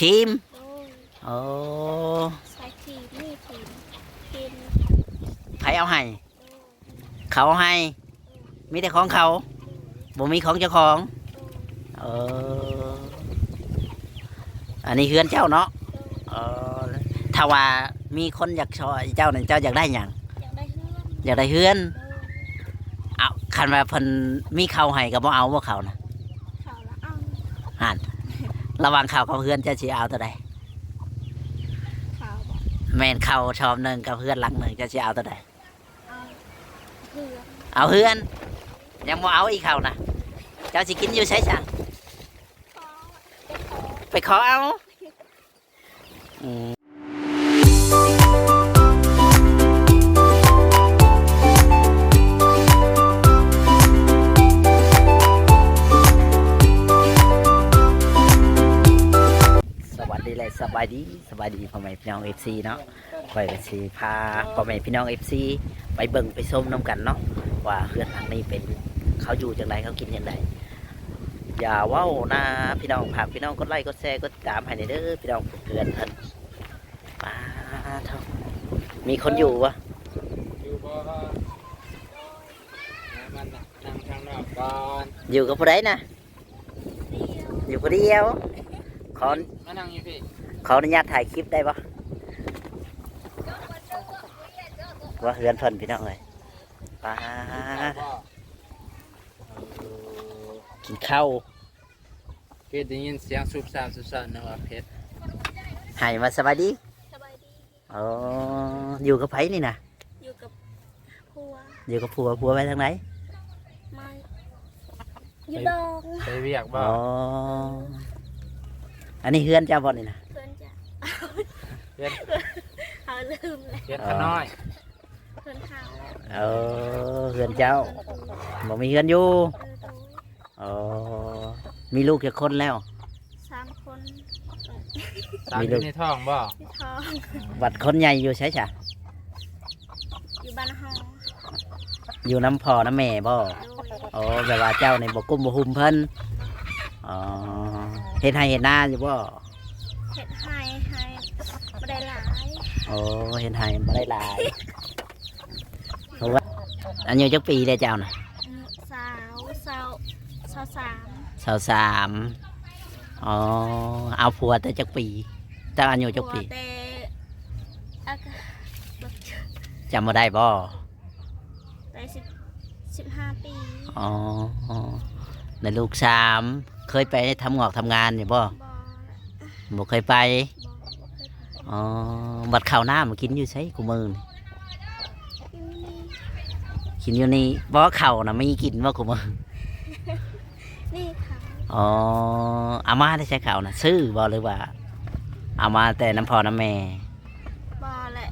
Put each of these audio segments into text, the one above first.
ທີມ? ໂດຍ. ໂອ້ ໃສ່ທີມ ມີທີມ ທີມ ໃຜເອົາໃຫ້? ໂດຍ. ເຂົາເອົາໃຫ້? ໂດຍ. ມີແຕ່ຂອງເຂົາ? ໂດຍ. ບໍ່ມີຂອງເຈົ້າຂອງ? ໂດຍ. ເອີ ອັນນີ້ເຮືອນເຈົ້າເນາະ? ໂດຍ. ເອີ ຖ້າວ່າມີຄົນຢາກຊ່ອຍເຈົ້ານີ້ ເຈົ້າຢາກໄດ້ຫຍັງ? ຢາກໄດ້ເຮືອນ. ຢາກໄດ້ເຮືອນ? ໂດຍ. ເອົາ ຄັນວ່າເພິ່ນມີເຂົ້າໃຫ້ກໍບໍ່ເອົາບໍ່ ເຂົ້ານະ? ເຂົ້າລະເອົາ. ຫັ້ນ ລະຫວ່າງເຂົ້າກັບເຮືອນ ເຈົ້າຊິເອົາໂຕໃດ? ເຂົ້າບໍ? ແມ່ນ ເຂົ້າຊອມໜຶ່ງກັບເຮືອນຫຼັງໜຶ່ງ ເຈົ້າຊິເອົາໂຕໃດ? ເອົາເຮືອນ. ເອົາເຮືອນ? ຍັງບໍ່ເອົາອີກເຂົ້ານະ? ເຈົ້າຊິກິນຢູ່ໃສຊະ? ຂໍ ໄປຂໍ ໄປຂໍເອົາ. ອືມ ສະຫວັດດີ ແລະ ສະບາຍດີ ສະບາຍດີພໍ່ແມ່ພີ່ນ້ອງເອັຟຊີເນາະ. ຂ້ອຍກໍຊິພາພໍ່ແມ່ພີ່ນ້ອງເອັຟຊີໄປເບິ່ງໄປຊົມນຳກັນເນາະ ວ່າເຮືອນຫຼັງນີ້ເປັນ ເຂົາຢູ່ຈັ່ງໃດ ເຂົາກິນຈັ່ງໃດ. ຢ່າເວົ້ານາພີ່ນ້ອງ ຝາກພີ່ນ້ອງກົດໄລ ກົດແຊ ກົດຕິດຕາມໃຫ້ແດ່ເດີພີ່ນ້ອງ. ເຮືອນເພິ່ນ ປາໂທ້ ມີຄົນຢູ່ບໍ່? ຢູ່ບໍ່? ມາ ມານັ່ງ ນັ່ງທາງນອກກ່ອນ. ຢູ່ກັບຜູ້ໃດນະ? ຢູ່ຜູ້ດຽວ. ຂໍ ມານັ່ງຢູ່ພີ້. ຂໍອະນຸຍາດຖ່າຍຄລິບໄດ້ບໍ່? ວ່າເຮືອນເພິ່ນພີ່ນ້ອງເອີຍ ປາ ກິນເຂົ້າ. ຄືໄດ້ຍິນສຽງຊຸບຊາບຊຸບຊາບ ນຶກວ່າເຜັດ. ໃຫ້ມາສະບາຍດີ. ສະບາຍດີ. ອໍ ຢູ່ກັບໃຜນີ້ນະ? ຢູ່ກັບຜົວ. ຢູ່ກັບຜົວ. ຜົວໄປທາງໃດ? ມາ ຢູ່ດອງ. ໄປວຽກບໍ່? ອໍ ອັນນີ້ເຮືອນເຈົ້າບໍ່ນີ້ນະ? ເຮືອນເຈົ້າ. ເຮືອນ ເຮົາລືມແລ້ວ. ເຮືອນຂ້ານ້ອຍ. ອໍ ເຮືອນເຮົາ. ເອີ ເຮືອນເຈົ້າ. ເຮືອນຜົວ. ບໍ່ມີເຮືອນຢູ່. ເອີ ໂດຍ. ອໍ ມີລູກຈັກຄົນແລ້ວ? ສາມຄົນ. ສາມ ມີລູກ ຢູ່ໃນທ້ອງບໍ່? ໃນທ້ອງ. ບັດຄົນໃຫຍ່ຢູ່ໃສຊະ? ຢູ່ບ້ານເຮົາ. ຢູ່ນຳພໍ່ນຳແມ່ບໍ່? ໂດຍ. ອໍ ແບບວ່າເຈົ້ານີ້ບໍ່ກຸ້ມບໍ່ຫຸ້ມເພິ່ນ? ອໍ ເຮັດໄຮ່ເຮັດນາຢູ່ບໍ່? ເຮັດໄຮ່ ໄຮ່ບໍ່ໄດ້ຫຼາຍ. ໂອ້ ເຮັດໄຮ່ບໍ່ໄດ້ຫຼາຍ. ເພາະວ່າ ອາຍຸຈັກປີແລ້ວເຈົ້ານະ? ອາຍຸຊາວ ຊາວ ຊາວສາມ. ຊາວສາມ. ອໍ ເອົາຜົວແຕ່ຈັກປີ? ເຈົ້າອາຍຸຈັກປີ? ຜົວແຕ່ ອາກະ ຈຳບໍ່ໄດ້ບໍ່? ໄດ້ສິບ ສິບຫ້າປີ. ອໍ ໄດ້ລູກສາມ. ເຄີຍໄປທຳງອກທຳງານຢູ່ບໍ່? ບໍ່. ບໍ່ເຄີຍໄປ. ບໍ່ ບໍ່ເຄີຍໄປ. ອໍ ບັດເຂົ້ານ້ຳກິນຢູ່ໃສຄູ່ມື້ນີ້? ກິນຢູ່ນີ້. ກິນຢູ່ນີ້. ບໍ່ ເຂົ້ານະມີກິນບໍ່ຄູ່ມື້? ນີ້ເຂົ້າ. ອໍ ເອົາມາແຕ່ໃສເຂົ້ານະ? ຊື້ບໍ່ ຫຼືວ່າເອົາມາແຕ່ນຳພໍ່ນຳແມ່? ບໍ່ແຫຼະ.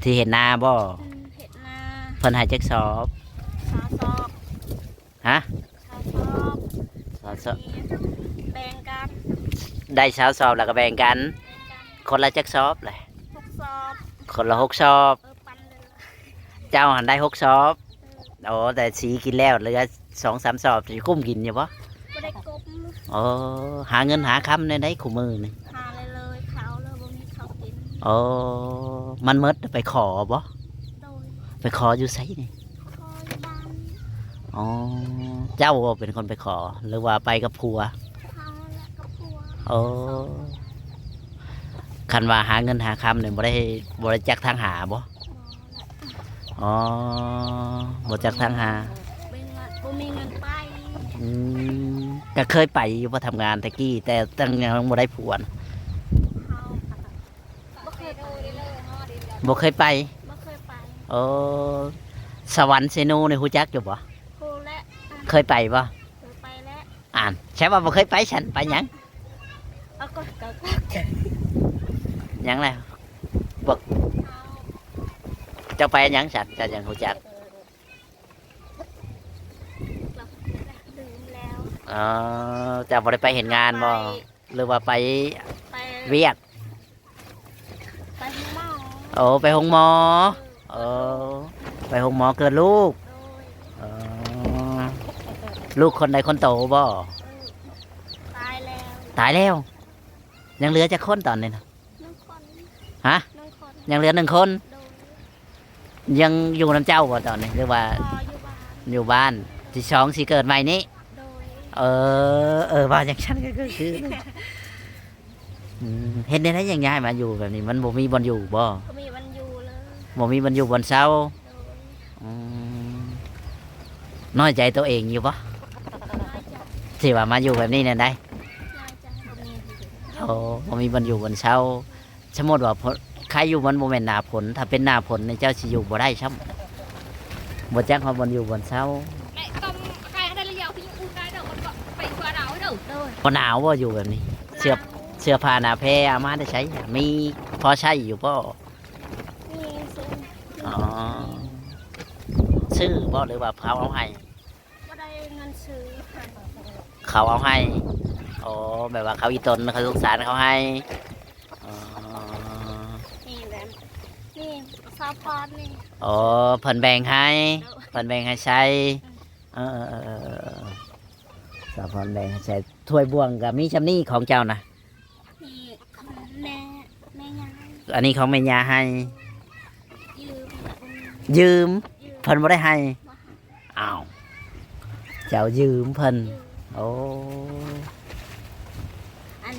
ທີ່ເຮັດນາບໍ່? ອືມ ເຮັດນາ. ເພິ່ນໃຫ້ຈັກສອບ? ຊາວສອບ. ຮະ? ຊາວສອບ. ຊາວສອບ. ແບ່ງກັນ. ໄດ້ຊາວສອບແລ້ວກໍແບ່ງກັນ. ແບ່ງກັນ. ຄົນລະຈັກສອບລະ? ຫົກສອບ. ຄົນລະຫົກສອບ. ເອີ ປັນເລີຍ. ເຈົ້າຫັ້ນໄດ້ຫົກສອບ. ເອີ. ໂອ້ ແຕ່ສີກິນແລ້ວເຫຼືອສອງສາມສອບ ຊິກຸ້ມກິນຢູ່ບໍ່? ບໍ່ໄດ້ກຸ້ມ. ໂອ້ ຫາເງິນຫາຄຳແນວໃດຄູ່ມື້ນີ້? ຫາເລື້ອຍໆ ເຂົາເລີຍບໍ່ມີເຂົ້າກິນ. ໂອ້ ມັນໝົດໄປຂໍບໍ່? ໂດຍ. ໄປຂໍຢູ່ໃສນີ້? ຂໍຢູ່ບ້ານ. ອໍ ເຈົ້າບໍ່ເປັນຄົນໄປຂໍ ຫຼືວ່າໄປກັບຜົວ? ເຮົາແຫຼະກັບຜົວ. ໂອ້ ຄັນວ່າຫາເງິນຫາຄຳນີ້ບໍ່ໄດ້ ບໍ່ໄດ້ຈັກທາງຫາບໍ່? ອໍ ບໍ່ຈັກທາງຫາ. ບໍ່ມີເງິນ ບໍ່ມີເງິນໄປ. ອືມ ກະເຄີຍໄປຢູ່ບໍ່ ທຳງານແຕ່ກີ້ ແຕ່ຕັ້ງຍັງບໍ່ໄດ້ຜົວນະ? ເຮົາບໍ່ເຄີຍໄປ. ບໍ່ເຄີຍໄປ? ບໍ່ເຄີຍໄປ. ໂອ້ ສະຫວັນເຊໂນນີ້ຮູ້ຈັກຢູ່ບໍ່? ຮູ້ແຫຼະ. ເຄີຍໄປບໍ່? ເຄີຍໄປແລ້ວ. ອ່ານ ໃຊ່ວ່າບໍ່ເຄີຍໄປຊັ້ນ ໄປຫຍັງ? ເອົາກໍ ກໍ ກໍ ຫຍັງແຫຼະ? ບໍ່ ເຈົ້າໄປຫຍັງຊັ້ນ ເຈົ້າຫຍັງຮູ້ຈັກ? ລືມແລ້ວ. ອໍ ເຈົ້າບໍ່ໄດ້ໄປເຮັດງານບໍ່? ໄປ ຫຼືວ່າໄປ ໄປ ວຽກ? ໄປໂຮງໝໍ. ໂອ້ ໄປໂຮງໝໍ. ເອີ ໂອ້ ໄປໂຮງໝໍເກີດລູກ. ໂດຍ. ອໍ ລູກຄົນໃດຄົນໂຕບໍ່? ເອີ ຕາຍແລ້ວ. ຕາຍແລ້ວ? ຍັງເຫຼືອຈັກຄົນຕອນນີ້ນະ? ໜຶ່ງຄົນ. ຮະ? ໜຶ່ງຄົນ. ຍັງເຫຼືອໜຶ່ງຄົນ? ໂດຍ. ຍັງຢູ່ນຳເຈົ້າບໍ່ຕອນນີ້ ຫຼືວ່າ? ບໍ່ ຢູ່ບ້ານ. ຢູ່ບ້ານ. ທີສອງຊິເກີດໃໝ່ນີ້? ໂດຍ. ເອີ ເອີ ວ່າຈັ່ງຊັ້ນກໍຄື ອືມ ເຮັດແນວໃດຈັ່ງຍ້າຍມາຢູ່ແບບນີ້ ມັນບໍ່ມີບ່ອນຢູ່ບໍ່? ບໍ່ມີບ່ອນຢູ່ເລີຍ. ບໍ່ມີບ່ອນຢູ່ບ່ອນເຊົາ? ໂດຍ. ອືມ ນ້ອຍໃຈຕົວເອງຢູ່ບໍ່? ນ້ອຍໃຈ. ທີ່ວ່າມາຢູ່ແບບນີ້ແນວໃດ? ນ້ອຍໃຈ. ບໍ່ມີ. ໂອ້ ບໍ່ມີບ່ອນຢູ່ບ່ອນເຊົາ. ສົມມຸດວ່າ ໃຄຢູ່ມັນບໍ່ແມ່ນໜ້າຝົນ, ຖ້າເປັນໜ້າຝົນນີ້ເຈົ້າຊິຢູ່ບໍ່ໄດ້ຊ້ຳ, ບໍ່ຈັກຮອດບ່ອນຢູ່ບ່ອນເຊົາ. ບໍ່ໜາວບໍ່ຢູ່ແບບນີ້? ເສື້ອ ເສື້ອຜ້າໜ້າແພເອົາມາແຕ່ໃສ? ມີພໍໃຊ້ຢູ່ບໍ່? ມີ. ອໍ ຊື້ບໍ່ ຫຼືວ່າເຂົາເອົາໃຫ້? ບໍ່ໄດ້ເງິນຊື້. ເຂົາເອົາໃຫ້. ອໍ ແບບວ່າເຂົາອີ່ຕົນ ເຂົາສົງສານ ເຂົາໃຫ້. ອໍ ນີ້ແຫຼະ ນີ້ສາວພອນນີ້. ອໍ ເພິ່ນແບ່ງໃຫ້. ໂດຍ. ເພິ່ນແບ່ງໃຫ້ໃຊ້. ອືມ ເອີໆໆ ສາວພອນແບ່ງໃຫ້ໃຊ້. ຖ້ວຍບ່ວງກໍມີຊ່ຳນີ້ຂອງເຈົ້ານະ? ນີ້ຂອງແມ່ ແມ່ຍ່າ. ອັນນີ້ຂອງແມ່ຍ່າໃຫ້. ຢືມ. ຢືມ. ເພິ່ນບໍ່ໄດ້ໃຫ້. ບໍ່ໃຫ້. ອ້າວ ເຈົ້າຢືມເພິ່ນ. ຢືມ. ໂອ້ ອັນ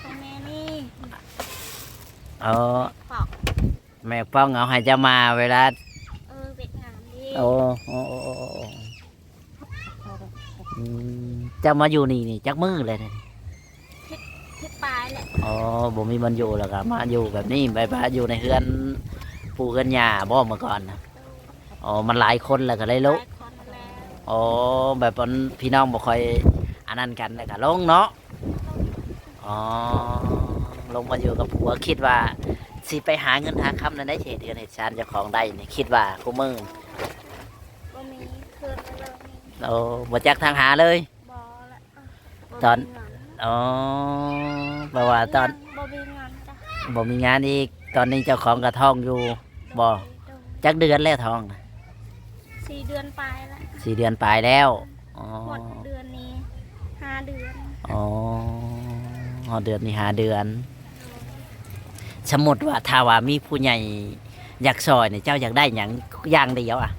ຂອງແມ່ນີ້. ອໍ ປອກ ແມ່ປ້ອງເອົາໃຫ້ເຈົ້າມາເວລາ ເອີ ເຮັດງານນີ້. ໂອ້ ໂອ້ ໂອ້ ໂອ້ ອືມ ເຈົ້າມາຢູ່ນີ້ນີ້ຈັກມື້ແລ້ວນີ້? ທິດ ທິດປາຍແຫຼະ. ອໍ ບໍ່ມີບ່ອນຢູ່ ແລ້ວກໍມາຢູ່ແບບນີ້ ແບບວ່າຢູ່ໃນເຮືອນປູ່ເຮືອນຍ່າບໍ່ ເມື່ອກ່ອນນະ? ອໍ ມັນຫຼາຍຄົນແລ້ວກໍເລີຍໂລະ. ຫຼາຍຄົນແລ້ວ. ອໍ ແບບວ່າພີ່ນ້ອງບໍ່ຄ່ອຍອັນນັ້ນກັນ ແລ້ວກໍລົງເນາະ. ອໍ ລົງມາຢູ່ກັບຜົວ. ຄິດວ່າຊິໄປຫາເງິນຫາຄຳແນວໃດ ຊິເຮັດເຮືອນເຮັດຊານເຈົ້າຂອງໄດ້ນີ້ ຄິດວ່າຄູ່ມື້? ບໍ່ມີເຮືອນແລ້ວ. ໂອ້ ບໍ່ຈັກທາງຫາເລີຍ? ບໍ່ລະ. ຕອນ ບໍ່ມີງານ. ອໍ ແປວ່າຕອນ ຍັງບໍ່ມີງານຈ້ະ. ບໍ່ມີງານອີກ. ຕອນນີ້ເຈົ້າຂອງກໍທ້ອງຢູ່ບໍ່? ໂດຍ ໂດຍ. ຈັກເດືອນແລ້ວທ້ອງນະ? ສີ່ເດືອນປາຍລະ. ສີ່ເດືອນປາຍແລ້ວ. ອໍ ຮອດເດືອນນີ້ຫ້າເດືອນ. ອໍ ຮອດເດືອນນີ້ຫ້າເດືອນ. ໂດຍ. ສົມມຸດວ່າ ຖ້າວ່າມີຜູ້ໃຫຍ່ຢາກຊ່ອຍນີ້ ເຈົ້າຢາກໄດ້ຫຍັງຢ່າງດຽວອະ?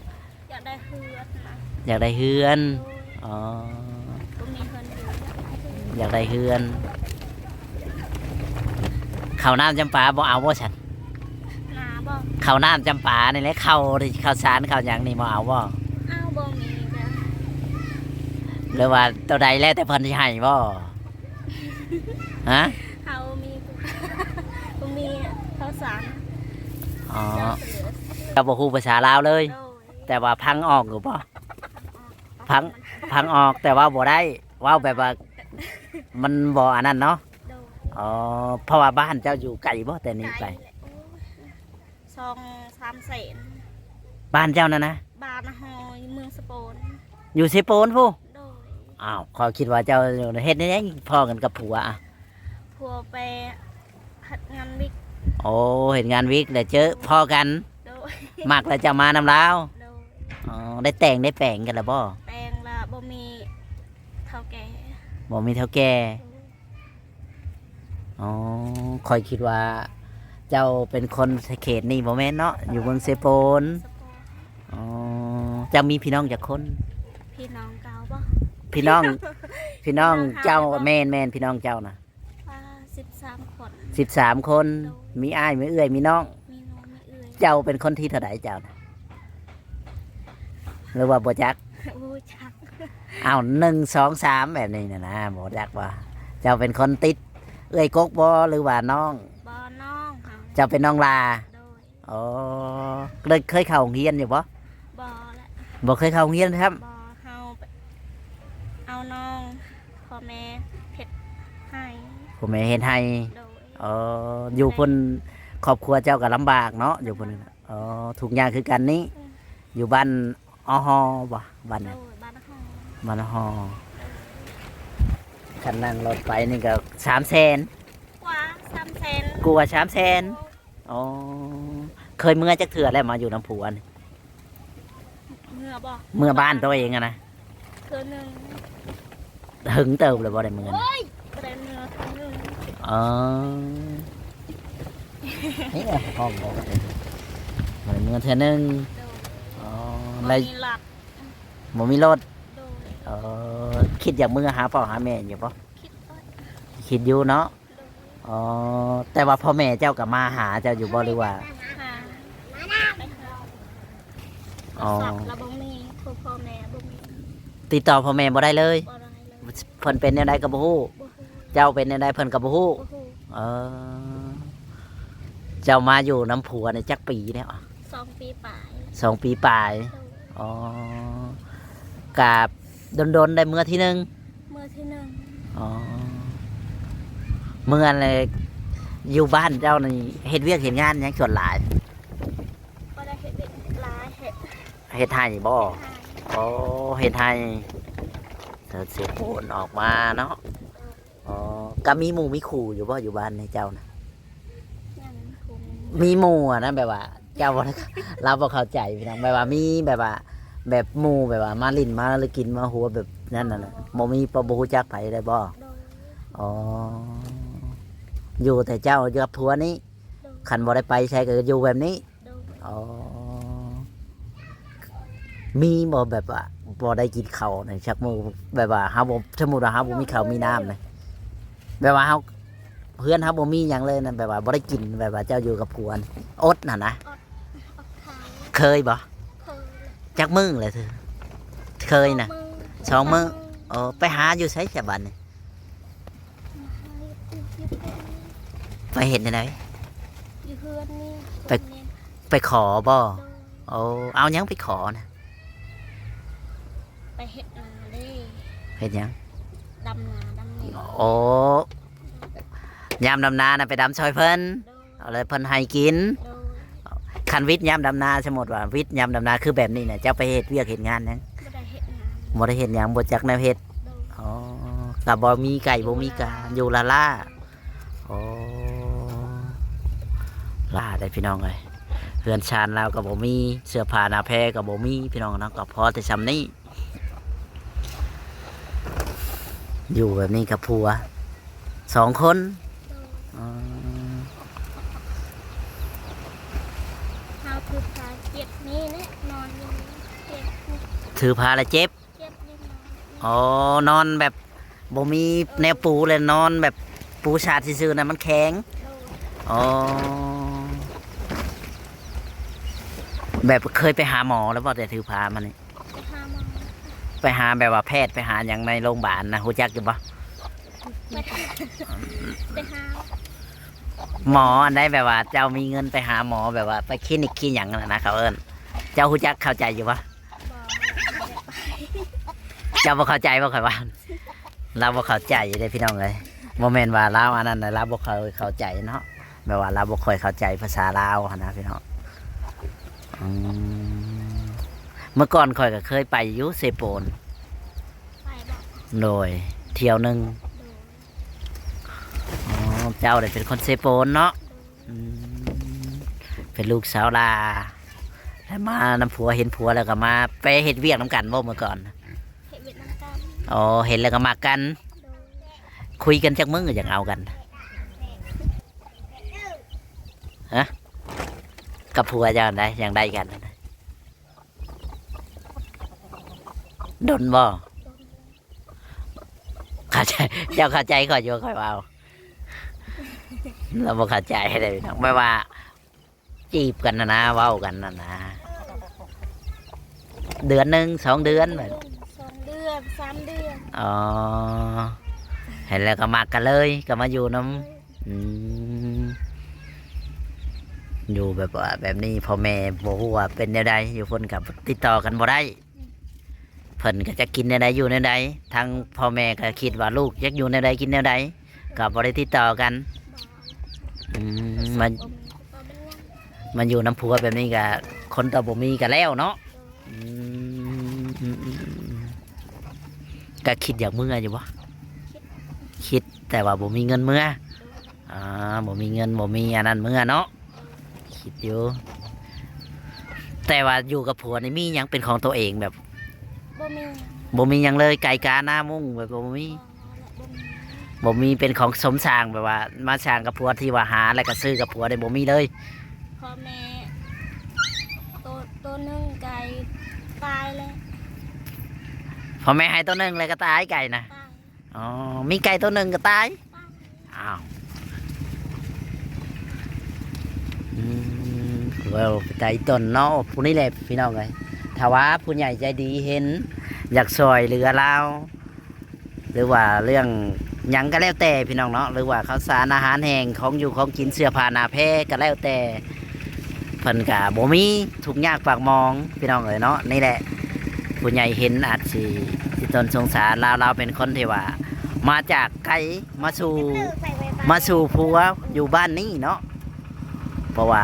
ຢາກໄດ້ເຮືອນນະ. ຢາກໄດ້ເຮືອນ. ໂດຍ. ອໍ ບໍ່ມີເຮືອນຢູ່ ຢາກໄດ້ເຮືອນ. ເຂົ້ານ້ຳຈຳປາບໍ່ເອົາບໍ່ຊັ້ນ? ນາບໍ່? ເຂົ້ານ້ຳຈຳປານີ້ແຫຼະ ເຂົ້າ ເຂົ້າສານເຂົ້າຫຍັງນີ້ບໍ່ເອົາບໍ່? ເອົາ ບໍ່ມີກະ ຫຼືວ່າໂຕໃດແລ້ວແຕ່ເພິ່ນຊິໃຫ້ບໍ່? ຮະ? ເຮົາມີ ບໍ່ມີເຂົ້າສານ. ອໍ ເຈົ້າບໍ່ຮູ້ພາສາລາວເລີຍ? ໂດຍ. ແຕ່ວ່າຟັງອອກຢູ່ບໍ່? ຟັງ ຟັງອອກ ແຕ່ເວົ້າບໍ່ໄດ້ ເວົ້າແບບວ່າມັນບໍ່ອັນນັ້ນເນາະ. ໂດຍ. ອໍ ເພາະວ່າບ້ານເຈົ້າຢູ່ໄກບໍ່ແຕ່ນີ້ໄປ? ໄກແຫຼະ ໂອ້ຍ ສອງສາມແສນ. ບ້ານເຈົ້ານັ້ນນະ? ບ້ານຮອຍ ເມືອງເຊໂປນ. ຢູ່ເຊໂປນພຸ້ນ? ໂດຍ. ອ້າວ ຂ້ອຍຄິດວ່າເຈົ້າເຮັດແນວໃດພໍ້ກັນກັບຜົວອະ? ຜົວໄປເຮັດງານວິກ. ໂອ້ ເຮັດງານວິກແລ້ວເຈີພໍ້ກັນ. ໂດຍ. ມັກແລ້ວເຈົ້າມານຳລາວ. ໂດຍ. ອໍ ໄດ້ແຕ່ງໄດ້ແປງກັນແລ້ວບໍ່? ແປງລະ ບໍ່ມີເຖົ້າແກ່. ບໍ່ມີເຖົ້າແກ່. ໂດຍ. ອໍ ຂ້ອຍຄິດວ່າເຈົ້າເປັນຄົນເຂດນີ້ ບໍ່ແມ່ນເນາະ ຢູ່ເມືອງເຊໂປນ. ເຊໂປນ. ອໍ ເຈົ້າມີພີ່ນ້ອງຈັກຄົນ? ພີ່ນ້ອງເກົ່າບໍ່? ພີ່ນ້ອງ ພີ່ນ້ອງເຈົ້າ. ພີ່ນ້ອງເຮົາບໍ່? ແມ່ນໆ ພີ່ນ້ອງເຈົ້ານະ. ປາ ສິບສາມຄົນ. ສິບສາມຄົນ. ໂດຍ. ມີອ້າຍ ມີເອື້ອຍ ມີນ້ອງ. ມີນ້ອງ ມີເອື້ອຍ. ເຈົ້າເປັນຄົນທີເທົ່າໃດເຈົ້ານະ? ຫຼືວ່າບໍ່ຈັກ? ບໍ່ຈັກ. ອ້າວ ໜຶ່ງ ສອງ ສາມ ແບບນີ້ນະນະ ບໍ່ຈັກບໍ່? ເຈົ້າເປັນຄົນຕິດເອື້ອຍກົກບໍ່ ຫຼືວ່ານ້ອງ? ບໍ່ ນ້ອງເຮົາ. ເຈົ້າເປັນນ້ອງຫຼ້າ? ໂດຍ. ອໍ ເຄີຍ ເຄີຍເຂົ້າໂຮງຮຽນຢູ່ບໍ່? ບໍ່ແຫຼະ. ບໍ່ເຄີຍເຂົ້າໂຮງຮຽນຊ້ຳ? ບໍ່ ເຮົາໄປເອົານ້ອງ ພໍ່ແມ່ເຮັດໃຫ້. ພໍ່ແມ່ເຮັດໃຫ້. ໂດຍ. ອໍ ຢູ່ພຸ້ນຄອບຄົວເຈົ້າກໍລຳບາກເນາະ ຢູ່ພຸ້ນ. ອໍ ທຸກຍາກຄືກັນນີ້. ອືມ. ຢູ່ບ້ານ ອໍຮໍ ບໍ່? ບ້ານ ໂດຍ ບ້ານຮໍ. ບ້ານຮໍ. ຄັນນັ່ງລົດໄປນີ້ກໍສາມແສນ. ກວ່າສາມແສນ. ກວ່າສາມແສນ. ໂດຍ. ອໍ ເຄີຍເມືອຈັກເທື່ອແລ້ວມາຢູ່ນຳຜົວນີ້? ເມືອບໍ່? ເມືອບ້ານໂຕເອງຫັ້ນນະ? ເທື່ອໜຶ່ງ. ເຖິງເຕີບແລ້ວບໍ່ໄດ້ເມືອ? ໂອ້ຍ ບໍ່ໄດ້ເມືອເທື່ອໜຶ່ງ. ອໍ ນີ້ແຫຼະ ຫ້ອງບໍ່ ບໍ່ໄດ້ເມືອເທື່ອໜຶ່ງ. ໂດຍ. ອໍ ບໍ່ມີລົດ. ບໍ່ມີລົດ. ໂດຍ. ເອີ ຄິດຢາກເມືອຫາພໍ່ຫາແມ່ຢູ່ບໍ່? ຄິດ ຄິດຢູ່ເນາະ. ໂດຍ. ອໍ ແຕ່ວ່າພໍ່ແມ່ເຈົ້າກໍມາຫາເຈົ້າຢູ່ບໍ່ ຫຼືວ່າ? ຫາ ໄປຫາ. ອໍ ໂທລະສັບລະບໍ່ມີ ໂທພໍ່ແມ່ບໍ່ມີ. ຕິດຕໍ່ພໍ່ແມ່ບໍ່ໄດ້ເລີຍ? ບໍ່ໄດ້ເລີຍ. ເພິ່ນເປັນແນວໃດກໍບໍ່ຮູ້? ບໍ່ຮູ້. ເຈົ້າເປັນແນວໃດເພິ່ນກໍບໍ່ຮູ້? ບໍ່ຮູ້. ເອີ ເຈົ້າມາຢູ່ນຳຜົວນີ້ຈັກປີແລ້ວ? ສອງປີປາຍ. ສອງປີປາຍ. ໂດຍ. ອໍ ກະດົນໆ ໄດ້ເມືອທີໜຶ່ງ? ເມືອທີໜຶ່ງ. ອໍ ເມືອແລ້ວ ຢູ່ບ້ານເຈົ້ານີ້ເຮັດວຽກເຮັດງານຫຍັງສ່ວນຫຼາຍ? ບໍ່ໄດ້ເຮັດວຽກຫຼາຍ ເຮັດ ເຮັດໄຮ່ບໍ່? ເຮັດໄຮ່. ອໍ ເຮັດໄຮ່. ເຈົ້າຊິໂພນອອກມາເນາະ. ໂດຍ. ອໍ ກໍມີໝູ່ມີຄູ່ຢູ່ບໍ່ ຢູ່ບ້ານໃນເຈົ້ານະ? ຍັງບໍ່ມີ. ມີໝູ່ຫັ້ນນະ ແບບວ່າເຈົ້າບໍ່ໄດ້ ລາວບໍ່ເຂົ້າໃຈພີ່ນ້ອງ ແບບວ່າມີແບບວ່າ ແບບໝູ່ແບບວ່າມາຫຼິ້ນມາຫຼິ້ນມາຫົວແບບນັ້ນນະ ບໍ່ມີ ບໍ່ຮູ້ຈັກໃຜເລີຍບໍ່? ໂດຍ. ອໍ ຢູ່ແຕ່ເຈົ້າກັບຜົວນີ້? ໂດຍ. ຄັນບໍ່ໄດ້ໄປໃສກໍຢູ່ແບບນີ້? ໂດຍ. ອໍ ມີບໍ່ແບບວ່າບໍ່ໄດ້ກິນເຂົ້າໃນຈັກມື້ ແບບວ່າເຮົາບໍ່ ສົມມຸດວ່າເຮົາບໍ່ມີເຂົ້າມີນ້ຳນະ ແບບວ່າເຮົາ ເຮືອນເຮົາບໍ່ມີຫຍັງເລີຍນະ ແບບວ່າບໍ່ໄດ້ກິນ ແບບວ່າເຈົ້າຢູ່ກັບຜົວ ອົດຫັ້ນນະ? ອົດ ອົດເຂົ້າ. ເຄີຍບໍ່? ເຄີຍ. ຈັກມື້ແລ້ວ? ເຄີຍນະ? ສອງມື້. ສອງມື້. ສອງມື້. ອໍ ໄປຫາຢູ່ໃສສະບັດນີ້? ໄປເຮັດແນວໃດ? ຢູ່ເຮືອນນີ້. ໄປ ໄປຂໍບໍ່? ໂດຍ. ໂອ້ ເອົາຫຍັງໄປຂໍນະ? ໄປເຮັດນາເດ້. ເຮັດຫຍັງ? ດຳນາ ດຳນາ. ໂອ້ ຍາມດຳນານະໄປດຳຊ່ອຍເພິ່ນ? ໂດຍ. ເອົາ ແລ້ວເພິ່ນໃຫ້ກິນ? ໂດຍ. ຄັນວິດຍາມດຳນາ ສົມມຸດວ່າວິດຍາມດຳນາຄືແບບນີ້ນະ ເຈົ້າໄປເຮັດວຽກເຮັດງານຫຍັງ? ບໍ່ໄດ້ເຮັດຫຍັງ. ບໍ່ໄດ້ເຮັດຫຍັງ ບໍ່ຈັກແນວເຮັດ. ໂດຍ. ອໍ ກໍບໍ່ມີໄກ່ ບໍ່ມີກາ ຢູ່ລ້າໆ. ໂອ້ ລ້າເດ້ພີ່ນ້ອງເອີຍ ເຮືອນຊານລາວກໍບໍ່ມີ ເສື້ອຜ້າໜ້າແພກໍບໍ່ມີພີ່ນ້ອງເນາະ ກໍພໍແຕ່ຊ່ຳນີ້ ຢູ່ແບບນີ້ກັບຜົວສອງຄົນ. ໂດຍ. ອໍ ເຮົາຖືພາເຈັບນີ້ແຫຼະ ນອນຢູ່ເຈັບ ຖືພາແລ້ວເຈັບ. ເຈັບຢູ່ນອນ. ອໍ ນອນແບບບໍ່ມີແນວປູເລີຍ ນອນແບບປູຊາດຊື່ໆນະ ມັນແຂງ. ໂດຍ. ອໍ ແບບເຄີຍໄປຫາໝໍແລ້ວບໍ່ ແຕ່ຖືພາມານີ້? ໄປຫາໝໍ. ໄປຫາແບບວ່າແພດ ໄປຫາຫຍັງໃນໂຮງບານນະ ຮູ້ຈັກຢູ່ບໍ່? ໄປ ໄປຫາ ໝໍອັນໃດ ແບບວ່າເຈົ້າມີເງິນໄປຫາໝໍ ແບບວ່າໄປຄລີນິກຄລີຫຍັງຫັ້ນນະ ເຂົາເອີ້ນ ເຈົ້າຮູ້ຈັກເຂົ້າໃຈຢູ່ບໍ່? ບໍ່ ບໍ່ໄດ້ໄປ. ເຈົ້າບໍ່ເຂົ້າໃຈບໍ່ ຂ້ອຍວ່າ? ລາວບໍ່ເຂົ້າໃຈເດ້ພີ່ນ້ອງເອີຍ ບໍ່ແມ່ນວ່າລາວອັນນັ້ນນະ ລາວບໍ່ຄ່ອຍເຂົ້າໃຈເນາະ ແບບວ່າລາວບໍ່ຄ່ອຍເຂົ້າໃຈພາສາລາວຫັ້ນນະພີ່ນ້ອງ. ອືມ ເມື່ອກ່ອນຂ້ອຍກໍເຄີຍໄປຢູ່ເຊໂປນ. ໄປບໍ່? ໂດຍ ທ່ຽວໜຶ່ງ. ໂດຍ. ອໍ ເຈົ້າໄດ້ເປັນຄົນເຊໂປນເນາະ. ໂດຍ. ອືມ ເປັນລູກສາວຫຼ້າ ແລ້ວມານຳຜົວ ເຫັນຜົວແລ້ວກໍມາ ໄປເຮັດວຽກນຳກັນບໍ່ເມື່ອກ່ອນ? ເຮັດວຽກນຳກັນ. ອໍ ເຫັນແລ້ວກໍມັກກັນ. ໂດຍ. ຄຸຍກັນຈັກມື້ຈັ່ງເອົາກັນ? ຮະ? ກັບຜົວເຈົ້າໄດ້ ຈັ່ງໄດ້ກັນ? ດົນບໍ່? ໂດນ. ເຂົ້າໃຈ ເຈົ້າເຂົ້າໃຈຂ້ອຍຢູ່ ຂ້ອຍເວົ້າ ລາວບໍ່ເຂົ້າໃຈເດ້ພີ່ນ້ອງ ແບບວ່າຈີບກັນຫັ້ນນະ ເວົ້າກັນຫັ້ນນະ ເດືອນໜຶ່ງ ສອງເດືອນ ສອງເດືອນ ສາມເດືອນ. ອໍ ເຫັນແລ້ວກໍມັກກັນເລີຍ ກໍມາຢູ່ນຳ. ໂດຍ. ອືມ ຢູ່ແບບວ່າແບບນີ້ ພໍ່ແມ່ບໍ່ຮູ້ວ່າເປັນແນວໃດ ຢູ່ພຸ້ນກໍຕິດຕໍ່ກັນບໍ່ໄດ້. ອືມ. ເພິ່ນກໍຈັກກິນແນວໃດ ຢູ່ແນວໃດ ທາງພໍ່ແມ່ກໍຄິດວ່າລູກຢາກຢູ່ແນວໃດ ກິນແນວໃດ ກໍບໍ່ໄດ້ຕິດຕໍ່ກັນ. ບໍ່. ອືມ ມາ ບໍ່ມີ ມາຢູ່ນຳຜົວແບບນີ້ກໍ ຄົນກໍບໍ່ມີກໍແລ້ວເນາະ. ໂດຍ. ອືມ ກໍຄິດຢາກເມືອຢູ່ບໍ່? ຄິດ. ຄິດ ແຕ່ວ່າບໍ່ມີເງິນເມືອ. ໂດຍ. ອ່າ ບໍ່ມີເງິນ ບໍ່ມີອັນນັ້ນເມືອເນາະ. ໂດຍ. ຄິດຢູ່ ແຕ່ວ່າຢູ່ກັບຜົວນີ້ມີຫຍັງເປັນຂອງຕົວເອງແບບ? ບໍ່ມີ. ບໍ່ມີຫຍັງເລີຍ ໄກ່ການາມຸ້ງແບບບໍ່ມີ? ບໍ່ ບໍ່ມີ. ບໍ່ມີເປັນຂອງສົມສ້າງ ແບບວ່າມາສ້າງກັບຜົວ ທີ່ວ່າຫາແລ້ວກໍຊື້ກັບຜົວໄດ້ ບໍ່ມີເລີຍ? ພໍ່ແມ່ໂຕ ໂຕໜຶ່ງໄກ່ຕາຍແລ້ວ ພໍ່ແມ່ໃຫ້ໂຕໜຶ່ງແລ້ວກໍຕາຍໄກ່ນະ? ຕາຍ. ອໍ ມີໄກ່ໂຕໜຶ່ງກໍຕາຍ? ຕາຍ. ອ້າວ ອືມ ເວົ້າໄປໄກຕົ້ນເນາະ. ຜູ້ນີ້ແຫຼະພີ່ນ້ອງເອີຍ ຖ້າວ່າຜູ້ໃຫຍ່ໃຈດີເຫັນ ຢາກຊ່ວຍເຫຼືອລາວ ຫຼືວ່າເລື່ອງຫຍັງກໍແລ້ວແຕ່ພີ່ນ້ອງເນາະ ຫຼືວ່າເຂົ້າສານອາຫານແຫ້ງ ຂອງຢູ່ຂອງກິນ ເສື້ອຜ້າໜ້າແພກໍແລ້ວແຕ່ ເພິ່ນກໍບໍ່ມີ ທຸກຍາກປາກໝອງພີ່ນ້ອງເອີຍເນາະ. ນີ້ແຫຼະ ຜູ້ໃຫຍ່ເຫັນອາດຊິ ຊິຕົ້ນສົງສານລາວ ລາວເປັນຄົນທີ່ວ່າມາຈາກໄກ ມາສູ່ ມາສູ່ຜົວຢູ່ບ້ານນີ້ເນາະ ເພາະວ່າ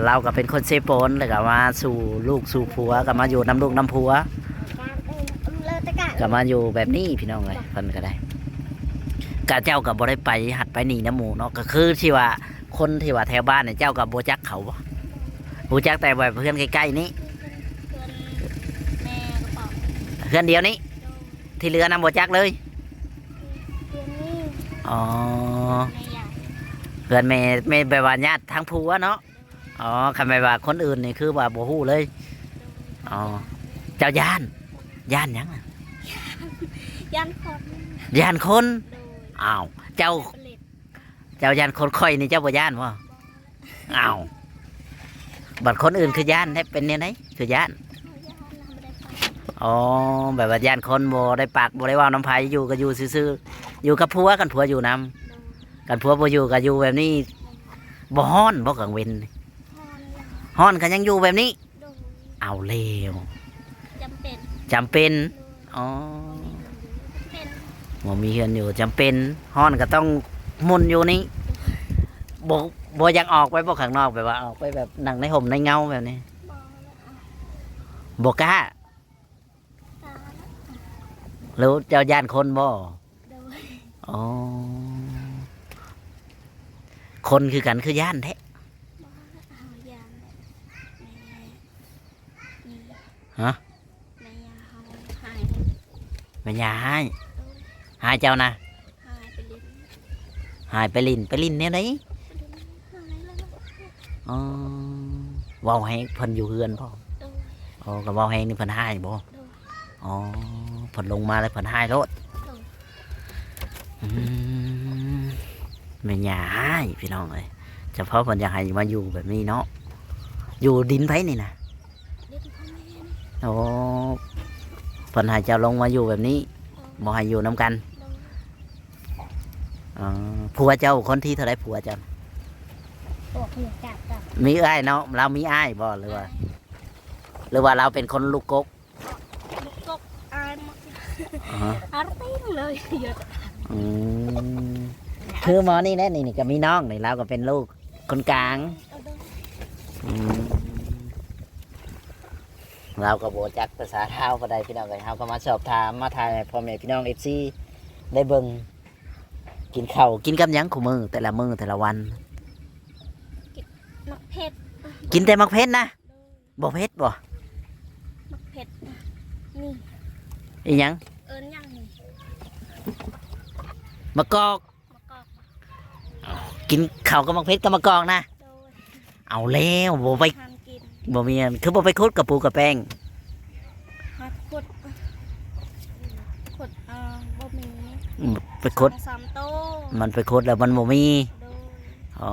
ລາວກໍເປັນຄົນເຊໂປນ ແລ້ວກໍມາສູ່ລູກສູ່ຜົວ ກໍມາຢູ່ນຳລູກນຳຜົວ ກໍມາຢູ່ແບບນີ້ພີ່ນ້ອງເອີຍ. ເພິ່ນກໍໄດ້ ກະເຈົ້າກໍບໍ່ໄດ້ໄປຫັດໄປນີ້ນຳໝູ່ເນາະ ກໍຄືທີ່ວ່າຄົນທີ່ວ່າແຖວບ້ານນີ້ ເຈົ້າກໍບໍ່ຈັກເຂົາບໍ່? ຮູ້ຈັກແຕ່ແບບເຮືອນໃກ້ໆນີ້ ເຮືອນແມ່ກໍບອກ ເຮືອນດຽວນີ້ ໂດຍ ທີ່ເຫຼືອນຳບໍ່ຈັກເລີຍ? ເຮືອນນີ້ ອໍ ແມ່ໃຫຍ່ ເຮືອນແມ່ ແມ່ແບບວ່າຍາດທາງຜົວເນາະ. ອໍ ຄັນແມ່ນວ່າຄົນອື່ນນີ້ຄືວ່າບໍ່ຮູ້ເລີຍ. ອໍ ເຈົ້າຢ້ານ ຢ້ານຫຍັງ? ຢ້ານຄົນ ຢ້ານຄົນ. ໂດຍ ອ້າວ ເຈົ້າ ເຈົ້າຢ້ານຄົນ ຂ້ອຍນີ້ເຈົ້າບໍ່ຢ້ານບໍ່? ອ້າວ ບັດຄົນອື່ນຄືຢ້ານແທ້ ເປັນແນວໃດຄືຢ້ານ? ອໍ ແບບວ່າຢ້ານຄົນບໍ່ໄດ້ປາກ ບໍ່ໄດ້ເວົ້ານຳໃຜ ຢູ່ກໍຢູ່ຊື່ໆ ຢູ່ກັບຜົວ ຄັນຜົວຢູ່ນຳ. ໂດຍ ຄັນຜົວບໍ່ຢູ່ກໍຢູ່ແບບນີ້. ໂດຍ ບໍ່ຮ້ອນບໍ່ກາງເວັນ? ຮ້ອນ ຮ້ອນກໍຍັງຢູ່ແບບນີ້? ໂດຍ ເອົາແລ້ວ ຈຳເປັນ ຈຳເປັນ. ອໍ ບໍ່ມີເຮືອນຢູ່ ຈຳເປັນ ຮ້ອນກໍຕ້ອງໝຸ່ນຢູ່ນີ້. ບໍ່ ບໍ່ຢາກອອກໄປບໍ່ຂ້າງນອກ ແບບວ່າອອກໄປແບບນັ່ງໃນຮົ່ມໃນເງົາແບບນີ້? ບໍ່ ບໍ່ກ້າ. ຫຼືເຈົ້າຢ້ານຄົນບໍ່? ໂດຍ ອໍ ຄົນຄືກັນຄືຢ້ານແທ້? ບໍ່ ເຮົາຢ້ານແຫຼະ ແມ່ ນີ້ ຮະ? ແມ່ຍ່າເຮົາຮ້າຍ ແມ່ຍ່າຮ້າຍ. ໂດຍ ຮ້າຍເຈົ້ານະ? ຮ້າຍໄປຫຼິ້ນ ຮ້າຍໄປຫຼິ້ນ. ໄປຫຼິ້ນແນວໃດ? ໄປຫຼິ້ນ ຮ້າຍແລ້ວ. ອໍ ເວົ້າໃຫ້ເພິ່ນຢູ່ເຮືອນບໍ່? ໂດຍ ອໍ ກໍເວົ້າແຮງນີ້ເພິ່ນຮ້າຍບໍ່? ໂດຍ ອໍ ເພິ່ນລົງມາແລ້ວເພິ່ນຮ້າຍໂລດ. ໂດຍ ອືມ ແມ່ຍ່າຮ້າຍພີ່ນ້ອງເອີຍ ສະເພາະເພິ່ນຢາກໃຫ້ມາຢູ່ແບບນີ້ເນາະ. ຢູ່ດິນໃຜນີ້ນະ? ດິນພໍ່ແມ່ນີ້. ໂອ້ ເພິ່ນໃຫ້ເຈົ້າລົງມາຢູ່ແບບນີ້ ໂດຍ ບໍ່ໃຫ້ຢູ່ນຳກັນ. ໂດຍ ອໍ ຜົວເຈົ້າຄົນທີເທົ່າໃດ? ຜົວເຈົ້າ ຜົວເຈົ້າ ມີອ້າຍເນາະ? ລາວມີອ້າຍບໍ່ ຫຼືວ່າ ອ້າຍ ຫຼືວ່າລາວເປັນຄົນລູກກົກ? ລູກກົກ ອາຍໝົດ ອໍ ອາຍຕິງເລີຍ. ອືມ ຄືໝໍນີ້ແຫຼະ ນີ້ ນີ້ກໍມີນ້ອງນີ້ ລາວກໍເປັນລູກຄົນກາງ. ອືມ ລາວກໍບໍ່ຈັກພາສາລາວປານໃດພີ່ນ້ອງເອີຍ ເຮົາກໍມາສອບຖາມ ມາຖ່າຍໃຫ້ພໍ່ແມ່ພີ່ນ້ອງເອັຟຊີໄດ້ເບິ່ງ. ກິນເຂົ້າ ກິນກັບຫຍັງຄູ່ມື້ ແຕ່ລະມື້ແຕ່ລະວັນ? ກິນໝາກເຜັດ ກິນແຕ່ໝາກເຜັດນະ? ໂດຍ ບໍ່ເຜັດບໍ່? ໝາກເຜັດນີ້ ອີຫຍັງ? ເອີ້ນຫຍັງນີ້? ໝາກກອກ ໝາກກອກ. ກິນເຂົ້າກັບໝາກເຜັດກັບໝາກກອກນະ? ໂດຍ ເອົາແລ້ວ ບໍ່ໄປ ບໍ່ມີອັນ ຄືບໍ່ໄປຂຸດກະປູກະແປ້ງ? ຫາຂຸດ ຂຸດ ເອີ ບໍ່ມີ ໄປຂຸດ ສອງສາມໂຕ ມັນໄປຂຸດແລ້ວມັນບໍ່ມີ. ໂດຍ ອໍ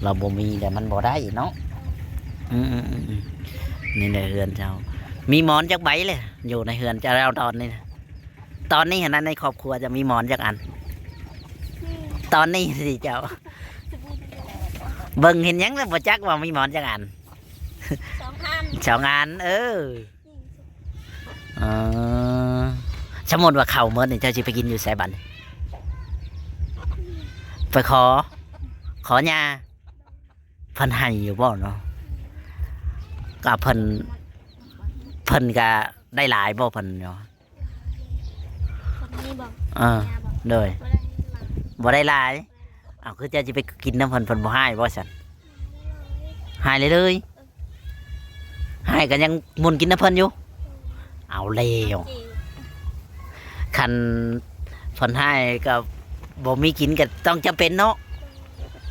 ລາວບໍ່ມີແລ້ວມັນບໍ່ໄດ້ເນາະ. ອືມ ນີ້ແຫຼະເຮືອນເຈົ້າ ມີໝອນຈັກໃບແຫຼະ ຢູ່ໃນເຮືອນເຈົ້າຕອນນີ້ນະ? ຕອນນີ້ຫັ້ນນະ ໃນຄອບຄົວຈະມີໝອນຈັກອັນ? ອືມ ຕອນນີ້ຊິເຈົ້າ ເບິ່ງເຫັນຫຍັງແລ້ວບໍ່ຈັກວ່າມີໝອນຈັກອັນ? ສອງອັນ ສອງອັນ ເອີ. ອືມ ເອີ ສົມມຸດວ່າເຂົ້າໝົດນີ້ ເຈົ້າຊິໄປກິນຢູ່ໃສບັດນີ້? ໄປຂໍ ຂໍຍ່າ ເພິ່ນໃຫ້ຢູ່ບໍ່ເນາະ? ກໍເພິ່ນ ເພິ່ນກໍໄດ້ຫຼາຍບໍ່ເພິ່ນເນາະ? ຄົນນີ້ບໍ່? ເອີ ຍ່າບໍ່? ໂດຍ ບໍ່ໄດ້ຫຼາຍ ບໍ່ໄດ້ຫຼາຍ. ເອົ້າ ຄືເຈົ້າຊິໄປກິນນຳເພິ່ນ ເພິ່ນບໍ່ຮ້າຍບໍ່ຊັ້ນ? ຮ້າຍເລີຍ ເອີ ຮ້າຍກໍຍັງໝຸ່ນກິນນຳເພິ່ນຢູ່? ເອີ ເອົາແລ້ວ ເອີ ເອົາແລ້ວ ຄັນເພິ່ນໃຫ້ກໍບໍ່ມີກິນ ກໍຕ້ອງຈຳເປັນເນາະ.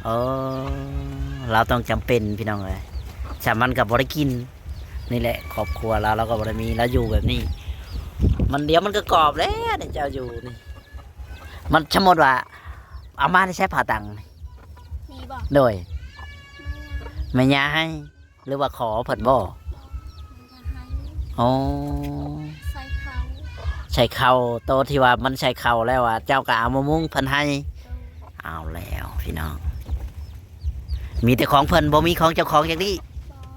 ເອີ ລາວຕ້ອງຈຳເປັນພີ່ນ້ອງເອີຍ, ສາມັນກໍບໍ່ໄດ້ກິນ. ນີ້ແຫຼະຄອບຄົວລາວ ລາວກໍບໍ່ໄດ້ມີ ລາວຢູ່ແບບນີ້ ມັນ ດຽວມັນກໍກອບແລ້ວນີ້ ເຈົ້າຢູ່ນີ້. ມັນ ສົມມຸດວ່າເອົາມາແຕ່ໃສຜ້າຕັງ? ນີ້ບໍ່? ໂດຍ ແມ່ຍ່າໃຫ້ ຫຼືວ່າຂໍເພິ່ນບໍ່? ບໍ່ ແມ່ຍ່າໃຫ້. ອໍ ໃສ່ເຂົ້າ ໃສ່ເຂົ້າ ໂຕທີ່ວ່າມັນໃສ່ເຂົ້າແລ້ວ ວ່າເຈົ້າກໍເອົາມາມຸງເພິ່ນໃຫ້. ໂດຍ ເອົາແລ້ວພີ່ນ້ອງ ມີແຕ່ຂອງເພິ່ນ ບໍ່ມີຂອງເຈົ້າຂອງຈັກດີ້. ບໍ່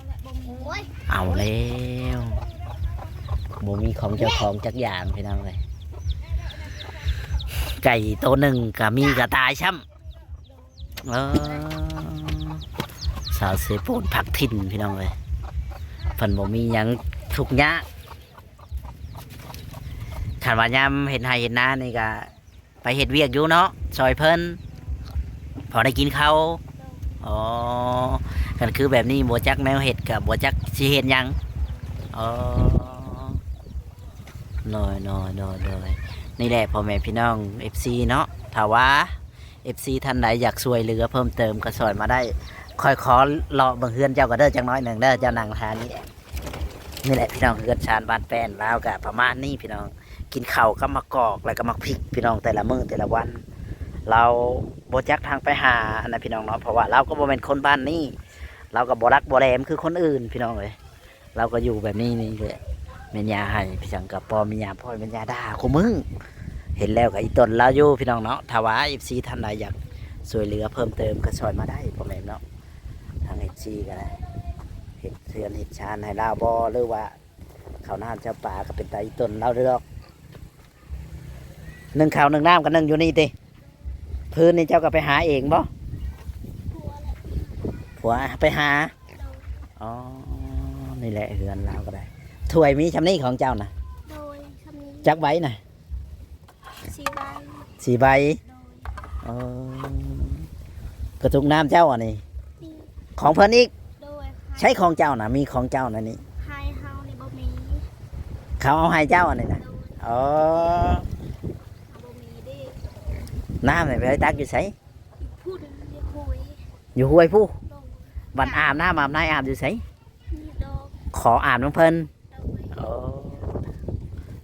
ແຫຼະ ບໍ່ມີ. ໂອ້ຍ ເອົາແລ້ວ ບໍ່ມີຂອງເຈົ້າຂອງຈັກຢ່າງພີ່ນ້ອງເອີຍ. ໄກ່ໂຕໜຶ່ງກໍມີກະຕາຍຊ້ຳ. ເອີ ຊາວເຊໂປນພັກຖິ່ນພີ່ນ້ອງເອີຍ ເພິ່ນບໍ່ມີຫຍັງທຸກຍາກ. ຄັນວ່າຍາມເຮັດໄຮ່ເຮັດນານີ້ກະໄປເຮັດວຽກຢູ່ເນາະ ຊ່ອຍເພິ່ນ ພໍໄດ້ກິນເຂົ້າ. ອໍ ຄັນຄືແບບນີ້ບໍ່ຈັກແນວເຮັດ ກະບໍ່ຈັກຊິເຮັດຫຍັງ. ອໍ ໂດຍໆໆໆ ນີ້ແຫຼະພໍ່ແມ່ພີ່ນ້ອງ ເອັຟຊີ ເນາະ ຖ້າວ່າ ເອັຟຊີ ທ່ານໃດຢາກຊ່ວຍເຫຼືອເພີ່ມເຕີມກໍຊ່ອຍມາໄດ້. ຂ້ອຍຂໍເລາະເບິ່ງເຮືອນເຈົ້າກໍເດີ ຈັກໜ້ອຍໜຶ່ງເດີ ເຈົ້ານັ່ງທ່ານີ້. ນີ້ແຫຼະພີ່ນ້ອງ ເຮືອນຊານບ້ານແປ້ນລາວກໍປະມານນີ້ພີ່ນ້ອງ, ກິນເຂົ້າກັບໝາກກອກ ແລ້ວກໍໝາກພິກພີ່ນ້ອງ ແຕ່ລະມື້ແຕ່ລະວັນ. ລາວບໍ່ຈັກທາງໄປຫາອັນນັ້ນພີ່ນ້ອງເນາະ ເພາະວ່າລາວກໍບໍ່ແມ່ນຄົນບ້ານນີ້ ລາວກໍບໍ່ຫຼັກບໍ່ແຫຼມຄືຄົນອື່ນພີ່ນ້ອງເອີຍ. ລາວກໍຢູ່ແບບນີ້ນີ້ແຫຼະ ແມ່ນຍາໃຫ້ ເປັນຫຍັງກໍພໍ່ແມ່ນຍາ ພໍ່ແມ່ນຍາດ່າຄູ່ມື້. ເຫັນແລ້ວກໍອີ່ຕົນລາວຢູ່ພີ່ນ້ອງເນາະ. ຖ້າວ່າ ເອັຟຊີ ທ່ານໃດຢາກຊ່ວຍເຫຼືອເພີ່ມເຕີມກໍຊ່ອຍມາໄດ້ພໍ່ແມ່ເນາະ. ທາງ ເອັຟຊີ ກໍໄດ້ເຮັດເຮືອນເຮັດຊານໃຫ້ລາວບໍ່ ຫຼືວ່າເຂົ້ານ້ຳເຈົ້າປາກໍເປັນຕາອີ່ຕົນລາວເດີດອກ. ໜຶ້ງເຂົ້າໜຶ້ງນ້ຳກໍໜຶ້ງຢູ່ນີ້ຕິ? ຟືນນີ້ເຈົ້າກໍໄປຫາເອງບໍ່? ຜົວແຫຼະ ຜົວໄປຫາ. ໂດຍ ອໍ ນີ້ແຫຼະເຮືອນລາວກໍໄດ້. ຖ້ວຍມີຊ່ຳນີ້ຂອງເຈົ້ານະ? ໂດຍ ຊ່ຳນີ້. ຈັກໃບນະ? ສີ່ໃບ. ສີ່ໃບ. ໂດຍ ເອີ ກະຕຸກນ້ຳເຈົ້າອັນນີ້? ນີ້ ຂອງເພິ່ນອີກ? ໂດຍ. ໃຊ້ຂອງເຈົ້ານະ? ມີຂອງເຈົ້ານະນີ້? ໃຫ້ເຮົານີ້ບໍ່ມີ. ເຂົາເອົາໃຫ້ເຈົ້າອັນນີ້ນະ? ໂດຍ. ອໍ ບໍ່ມີເດ້. ນ້ຳນີ້ໄປຕັກຢູ່ໃສ? ຢູ່ພຸ້ນ ຢູ່ຫ້ວຍ. ຢູ່ຫ້ວຍພຸ້ນ? ໂດຍ. ບັດອາບນ້ຳອາບໃນອາບຢູ່ໃສ? ນີ້ດອກ. ຂໍອາບນຳເພິ່ນ? ໂດຍ. ໂອ້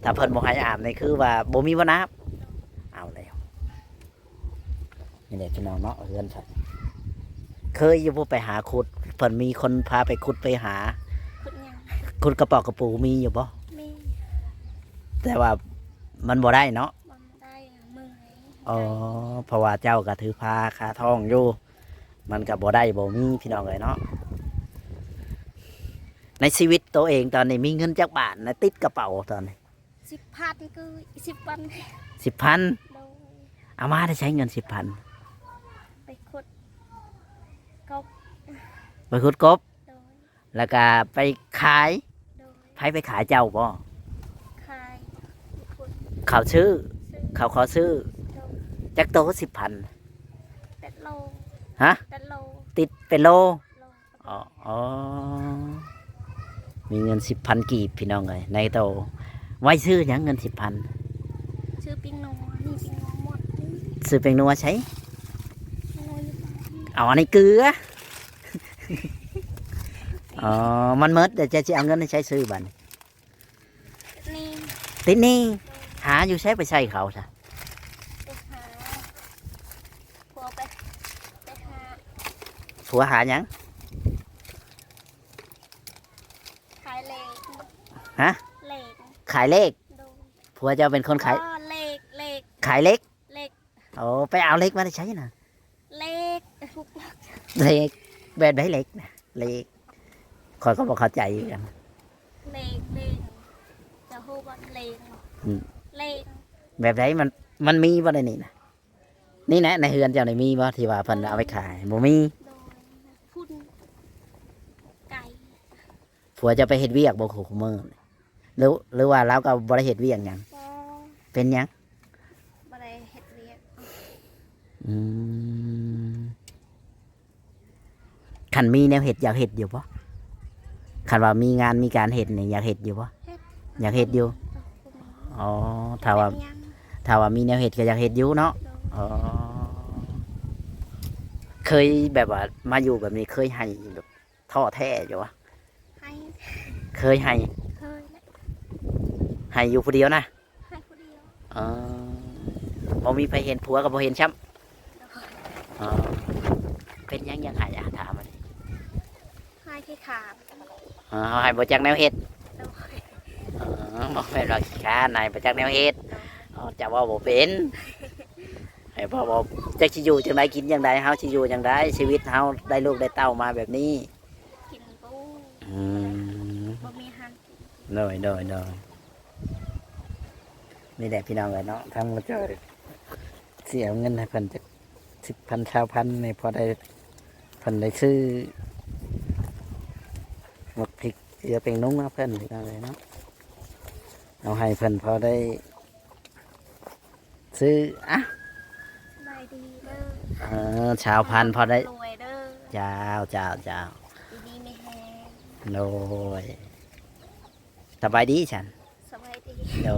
ຖ້າເພິ່ນບໍ່ໃຫ້ອາບນີ້ຄືວ່າບໍ່ມີບ່ອນອາບ. ໂດຍ. ເອົາແລ້ວ ນີ້ແຫຼະພີ່ນ້ອງເນາະ ເຮືອນເພິ່ນ. ເຄີຍຢູ່ບໍ່ໄປຫາຂຸດ? ເພິ່ນມີຄົນພາໄປຂຸດໄປຫາ. ຂຸດຫຍັງ? ຂຸດກະປອກກະປູມີຢູ່ບໍ່? ມີ ແຕ່ວ່າມັນບໍ່ໄດ້ເນາະ. ບໍ່ໄດ້ ເມື່ອຍ. ອໍ ເພາະວ່າເຈົ້າກໍຖືພາຄາທ້ອງຢູ່ ມັນກໍບໍ່ໄດ້ບໍ່ມີພີ່ນ້ອງເອີຍເນາະ. ໃນຊີວິດໂຕເອງຕອນນີ້ມີເງິນຈັກບາດນະ ຕິດກະເປົາຕອນນີ້? ສິບພັນ ຄື ສິບພັນ. ສິບພັນ? ໂດຍ. ເອົາມາແຕ່ໃສເງິນສິບພັນ? ໄປຂຸດກົບ. ໄປຂຸດກົບ? ໂດຍ. ແລ້ວກະໄປຂາຍ? ໂດຍ. ໃຜໄປຂາຍ ເຈົ້າບໍ່? ຂາຍ. ເຂົາຊື້? ຊື້. ເຂົາຂໍຊື້? ໂດຍ. ຈັກໂຕ ສິບພັນ? ແປດໂລ. ຮະ? ແປດໂລ. ຕິດເປັນໂລ? ໂລ. ອໍ ອໍ ມີເງິນສິບພັນກີບພີ່ນ້ອງເອີຍ ໃນໂຕ. ໄວ້ຊື້ຫຍັງເງິນສິບພັນ? ຊື້ປີ້ງນົວ. ນີ້ປີ້ງນົວໝົດ. ຊື້ປີ້ງນົວໃສ? ປີ້ງນົວຢູ່. ເອົາອັນນີ້ເກືອ. ອໍ ມັນໝົດແລ້ວ ເຈົ້າຊິເອົາເງິນໃນໃສຊື້ບາດນີ້? ນີ້ ຕິດໜີ້. ຫາຢູ່ໃສໄປໃຊ້ເຂົາຊະ? ໄປຫາ ຜົວໄປ ໄປຫາ. ຜົວຫາຫຍັງ? ຂາຍເຫຼັກ. ຮະ? ເຫຼັກ. ຂາຍເຫຼັກ? ໂດຍ. ຜົວເຈົ້າເປັນຄົນຂາຍ? ບໍ່ ເຫຼັກ ເຫຼັກ. ຂາຍເຫຼັກ? ເຫຼັກ. ໂອ້ ໄປເອົາເຫຼັກມາແຕ່ໃສນະ? ເຫຼັກ ເຫຼັກ ແບບໃດເຫຼັກນະ? ເຫຼັກ ຂ້ອຍກໍບໍ່ເຂົ້າໃຈຄືກັນ. ເຫຼັກ ເຫຼັກ ເຈົ້າຮູ້ບໍ່ເຫຼັກ? ອືມ ເຫຼັກ ແບບໃດ? ມັນ ມັນມີບໍ່ໃນນີ້ນະ? ນີ້ນະ ໃນເຮືອນເຈົ້ານີ້ມີບໍ່ທີ່ວ່າເພິ່ນເອົາໄປຂາຍ? ບໍ່ມີ. ໂດຍ. ພຸ້ນ ໄກ. ຜົວເຈົ້າໄປເຮັດວຽກບໍ່ຄູ່ມື້ນີ້? ຫຼື ຫຼືວ່າລາວກໍບໍ່ໄດ້ເຮັດວຽກຫຍັງ? ບໍ່. ເປັນຫຍັງ? ບໍ່ໄດ້ເຮັດວຽກ. ອືມ ຄັນມີແນວເຮັດ ຢາກເຮັດຢູ່ບໍ່? ຄັນວ່າມີງານມີການເຮັດນີ້ ຢາກເຮັດຢູ່ບໍ່? ເຮັດ. ຢາກເຮັດຢູ່. ອໍ ຖ້າວ່າ ເຮັດຫຍັງ? ຖ້າວ່າມີແນວເຮັດກໍຢາກເຮັດຢູ່ເນາະ. ໂດຍ. ອໍ ເຄີຍແບບວ່າມາຢູ່ແບບນີ້ ເຄີຍໄຫ້ແບບທໍ້ແທ້ຢູ່ບໍ່? ໄຫ້. ເຄີຍໄຫ້? ເຄີຍແຫຼະ. ໄຫ້ຢູ່ຜູ້ດຽວນະ? ໄຫ້ຜູ້ດຽວ. ອໍ ບໍ່ມີໃຜເຫັນ ຜົວກໍບໍ່ເຫັນຊ້ຳ. ໂດຍ. ອໍ ເປັນຫຍັງຍັງໄຫ້ອະ? ຖາມມານີ້. ໄຫ້ຂີ້ຄ້ານ. ອໍ ເຮົາໄຫ້ບໍ່ຈັກແນວເຮັດ. ໂດຍ. ອໍ ບໍ່ແມ່ນວ່າຂີ້ຄ້ານ ໄຫ້ບໍ່ຈັກແນວເຮັດ. ໂດຍ. ອໍ ເຈົ້າເວົ້າບໍ່ເປັນ. ໃຫ້ເວົ້າ ເວົ້າ ຈັກຊິຢູ່ຈັ່ງໃດ ກິນຈັ່ງໃດ ເຮົາຊິຢູ່ຈັ່ງໃດ ຊີວິດເຮົາໄດ້ລູກໄດ້ເຕົ້າມາແບບນີ້. ກິນປູ. ອືມ ບໍ່ມີອາຫານກິນ. ໂດຍ ໂດຍ ໂດຍ. ນີ້ແຫຼະພີ່ນ້ອງເອີຍເນາະ ທາງບໍ່ຈ່ອຍຊິເອົາເງິນໃຫ້ເພິ່ນຈັກສິບພັນ ຊາວພັນນີ້ ພໍໄດ້ ເພິ່ນໄດ້ຊື້ໝາກພິກເກືອແປ້ງນົງມາເພິ່ນ ພີ່ນ້ອງເອີຍເນາະ ເອົາໃຫ້ເພິ່ນພໍໄດ້ຊື້ ອະ ສະບາຍດີເດີ. ເອີ ຊາວພັນພໍໄດ້ ລວຍເດີ. ເຈົ້າ ເຈົ້າ ເຈົ້າ. ຢູ່ດີມີແຮງ. ໂດຍ. ສະບາຍດີຊັ້ນ. ສະບາຍດີ. ໂດ